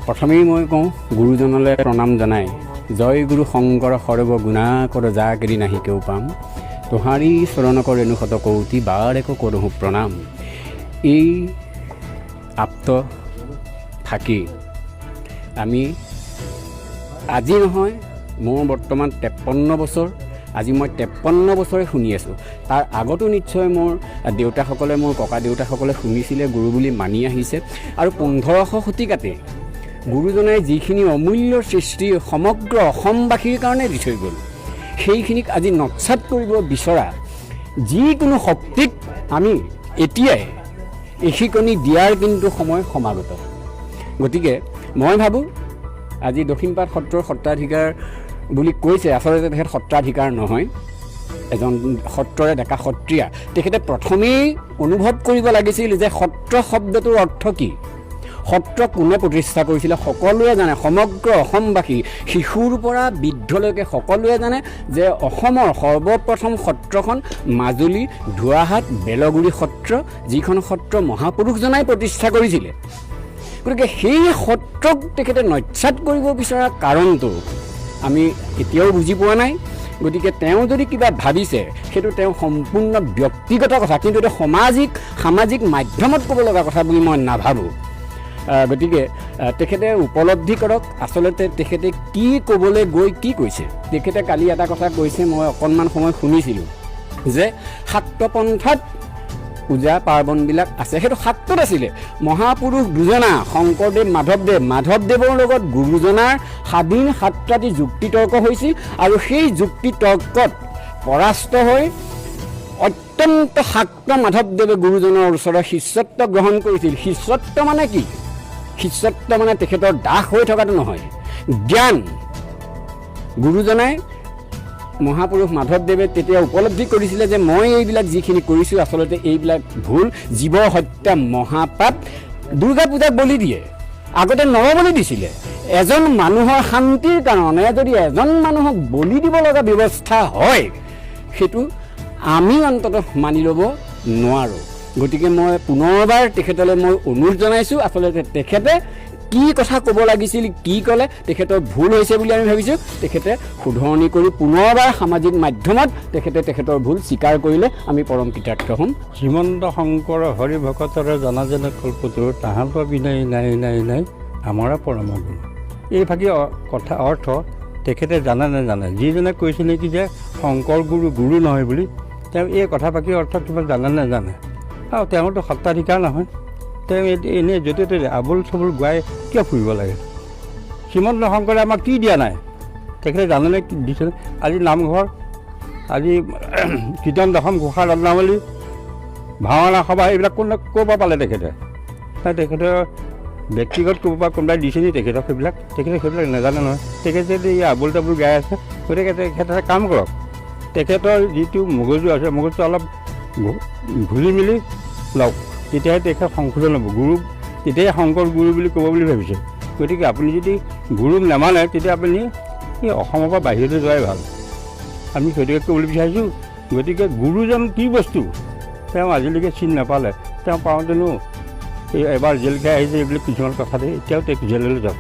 প্ৰথমেই মই কওঁ, গুৰুজনলৈ প্ৰণাম জনাই, জয় গুৰু শংকৰ সৰ্ব গুণাকৰ, যা কেৰি নাহি কেও পাম, তোহাৰি চৰণক ৰেণু শত কৌটি বাৰেক কৰোঁ প্ৰণাম। এই আপ্ত থাকি আমি আজি নহয়, মোৰ বৰ্তমান 53 বছৰ। আজি মই 53 বছৰে শুনি আছোঁ। তাৰ আগতো নিশ্চয় মোৰ দেউতাসকলে, মোৰ ককা দেউতাসকলে শুনিছিলে, গুৰু বুলি মানি আহিছে। আৰু 1500 শতিকাতে গুৰুজনাই যিখিনি অমূল্য সৃষ্টি সমগ্ৰ অসমবাসীৰ কাৰণে দি থৈ গ'ল, সেইখিনিক আজি নস্যাৎ কৰিব বিচৰা যিকোনো শক্তিক আমি এতিয়াই এশিকনি দিয়াৰ কিন্তু সময় সমাগত। গতিকে মই ভাবোঁ, আজি দক্ষিণপাট সত্ৰৰ সত্ৰাধিকাৰ বুলি কৈছে, আচলতে তেখেত সত্ৰাধিকাৰ নহয়, এজন সত্ৰৰে ডেকা সত্ৰীয়া। তেখেতে প্ৰথমেই অনুভৱ কৰিব লাগিছিল যে সত্ৰ শব্দটোৰ অৰ্থ কি, সত্ৰ কোনে প্ৰতিষ্ঠা কৰিছিলে। সকলোৱে জানে, সমগ্ৰ অসমবাসী শিশুৰ পৰা বৃদ্ধলৈকে সকলোৱে জানে যে অসমৰ সৰ্বপ্ৰথম সত্ৰখন মাজুলী ধুৱাহাট বেলগুৰি সত্ৰ, যিখন সত্ৰ মহাপুৰুষজনাই প্ৰতিষ্ঠা কৰিছিলে। গতিকে সেই সত্ৰক তেখেতে নস্যাৎ কৰিব বিচৰা কাৰণটো আমি এতিয়াও বুজি পোৱা নাই। গতিকে তেওঁ যদি কিবা ভাবিছে, সেইটো তেওঁ সম্পূৰ্ণ ব্যক্তিগত কথা, কিন্তু এইটো সামাজিক মাধ্যমত ক'ব লগা কথা বুলি মই নাভাবোঁ। গতিকে তেখেতে উপলব্ধি কৰক আচলতে তেখেতে কি ক'বলৈ গৈ কি কৈছে। তেখেতে কালি এটা কথা কৈছে, মই অকণমান সময় শুনিছিলোঁ যে শাক্তপন্থাত পূজা পাৰ্বণবিলাক আছে। সেইটো শাক্তত আছিলে। মহাপুৰুষ দুজনা শংকৰদেৱ, মাধৱদেৱ, মাধৱদেৱৰ লগত গুৰুজনাৰ সাদিন সাতৰাতি যুক্তি তৰ্ক হৈছিল আৰু সেই যুক্তি তৰ্কত পৰাস্ত হৈ অত্যন্ত শাক্ত মাধৱদেৱে গুৰুজনৰ ওচৰত শিষ্যত্ব গ্ৰহণ কৰিছিল। শিষ্যত্ব মানে কি? শিষ্যত্ব মানে তেখেতৰ দাস হৈ থকাটো নহয়, জ্ঞান। গুৰুজনাই, মহাপুৰুষ মাধৱদেৱে তেতিয়া উপলব্ধি কৰিছিলে যে মই এইবিলাক যিখিনি কৰিছোঁ, আচলতে এইবিলাক ভুল, জীৱ হত্যা মহাপাপ। দুৰ্গা পূজাক বলি দিয়ে, আগতে নৰবলি দিছিলে। এজন মানুহৰ শান্তিৰ কাৰণে যদি এজন মানুহক বলি দিব লগা ব্যৱস্থা হয়, সেইটো আমি অন্ততঃ মানি ল'ব নোৱাৰোঁ। গতিকে মই পুনৰবাৰ তেখেতলৈ মই অনুৰোধ জনাইছোঁ, আচলতে তেখেতে কি কথা ক'ব লাগিছিল, কি ক'লে, তেখেতৰ ভুল হৈছে বুলি আমি ভাবিছোঁ। তেখেতে শুধৰণি কৰি পুনৰবাৰ সামাজিক মাধ্যমত তেখেতে তেখেতৰ ভুল স্বীকাৰ কৰিলে আমি পৰম কৃতাৰ্থ হ'ম। শ্ৰীমন্ত শংকৰ হৰি ভকতৰ জনা যেন কল্পতৰু, তাহাঁতৰ বিনয় নাই নাই নাই আমাৰ পৰম গুৰু। এই ভাগি কথা অৰ্থ তেখেতে জানে নেজানে? যিজনে কৈছে নেকি যে শংকৰ গুৰু গুৰু নহয় বুলি, তেওঁ এই কথা ফাঁকি অৰ্থ কিবা জানে নেজানে? আৰু তেওঁতো সত্ৰাধিকাৰ নহয়, তেওঁ এনেই য'তে ত'তে আবুল চাবুল গুৱাই কিয় ফুৰিব লাগে? শ্ৰীমন্ত শংকৰে আমাক কি দিয়া নাই, তেখেতে জানেনে? কি দিছে আজি নামঘৰ, আজি কীৰ্তন, দশম ঘোষা, ৰত্নাৱলী, ভাওনা সভা, এইবিলাক কোনে ক'ৰ পৰা পালে তেখেতে? নাই, তেখেতৰ ব্যক্তিগত ক'ৰ পৰা কোনোবাই দিছে নি তেখেতক সেইবিলাক? তেখেতে সেইবিলাক নাজানে নহয়। তেখেতে এই আবুল তাবুল গাই আছে। গতিকে তেখেতে কাম কৰক, তেখেতৰ যিটো মগজু আছে, মগজুটো অলপ ঘুলি মেলি লওক, তেতিয়াহে তেখেত সংশোধন হ'ব। গুৰু তেতিয়াহে শংকৰ গুৰু বুলি ক'ব বুলি ভাবিছে। গতিকে আপুনি যদি গুৰুক নামানে, তেতিয়া আপুনি এই অসমৰ পৰা বাহিৰলৈ যোৱাই ভাল, আমি সেইটোকে ক'বলৈ বিচাৰিছোঁ। গতিকে গুৰুজন কি বস্তু তেওঁ আজিলৈকে চিনি নাপালে। তেওঁ পাওঁতেনো এই এবাৰ জেল খাই আহিছে এইবিলাক কিছুমান কথাতে। এতিয়াও তেওঁ জেললৈ যাওক,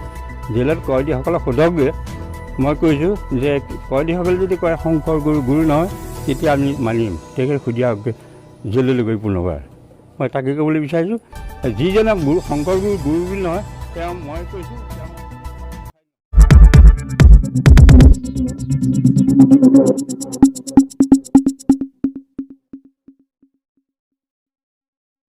জেলত কয়দীসকলক সোধকগৈ। মই কৈছোঁ যে কয়দীসকলে যদি কয় শংকৰ গুৰু গুৰু নহয়, তেতিয়া আমি মানিম। তেখেত সুধি আহকগৈ জেললৈ গৈ পুনৰবাৰ। মই তাকে ক'বলৈ বিচাৰিছোঁ, যিজনে গুৰু শংকৰ গুৰু গুৰু বুলি নহয়, তেওঁ মই কৈছোঁ তেওঁ Thank you.